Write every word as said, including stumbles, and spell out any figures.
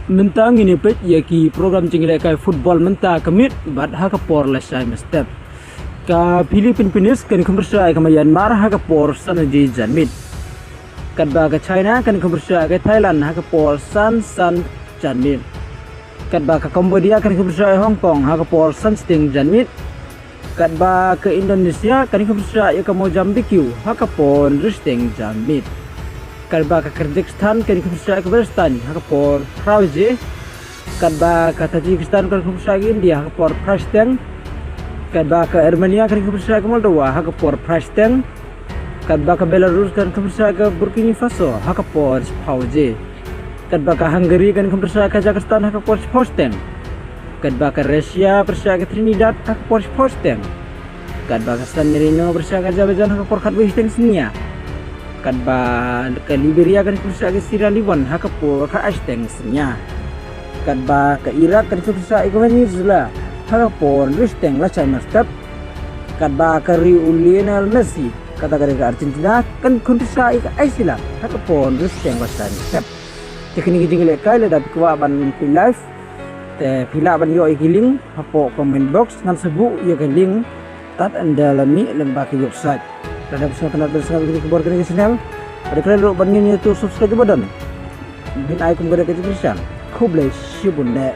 Mynta ngin ïa peit ïa ki program jingïalehkai football mynta ka miet bad ha ka por lashai mynstep. Ka Philippines kan khum pyrshah ïa ka Myanmar ha ka por san baje janmiet. Katba ka China kan khum pyrshah ïa ka Thailand ha ka por san san janmiet. Katba ka Cambodia kan khum pyrshah ïa Hong Kong ha ka por san shiteng janmiet. Katba ka Indonesia kan khum pyrshah ïa ka Mozambique ha ka por hynriew shiteng janmiet. Katba ka Kazakhstan kan khum pyrshah ïa ka Palestine ha ka por phra baje. Katba ka Tajikistan kan khum pyrshah ïa ka India ha ka por phra shiteng. Katba ka Armenia kan khum pyrshah ïa ka Moldova ha ka por phra shiteng. Katba ka Belarus kan khum pyrshah ïa ka Burkina Faso ha ka por shiphew baje. Katba ka Hungary kan khum pyrshah ïa ka Kazakhstan ha ka por shiphew shiteng. Katba ka Russia pyrshah ïa ka Trinidad ha ka por shiphew shiteng. Katba ka San Marino pyrshah ïa ka Azerbaijan ha ka por khatwei shiteng synñia. Katba ka Liberia kan khum pyrshah ïa ka Sierra Leone ha ka por khatar shiteng synñia. Katba ka Iraq kan khum pyrshah ïa ka Venezuela ha ka por hynriew shiteng lashai mynstep. Katba ka ri u Lionel Messi, kata ka ri ka Argentina, kan khum pyrshah ïa ka Iceland ha ka por hynriew shiteng lashai mynstep. Te kine ki jingïalehkai lada phi kwah ban peit live, te phi lah ban ïoh ïa ki link hapoh comment box, ngan sa buh ïa ka link tad haduh la mih lyngba ki website. Lada phi sngewtynnat ban sngap ïa kine ki khubor kane ka channel, bad khlem ruh ban ngin ïa tu subscribe button. Ngin ai kum ka dei ka jingkyrpad. Khublei shibun deh.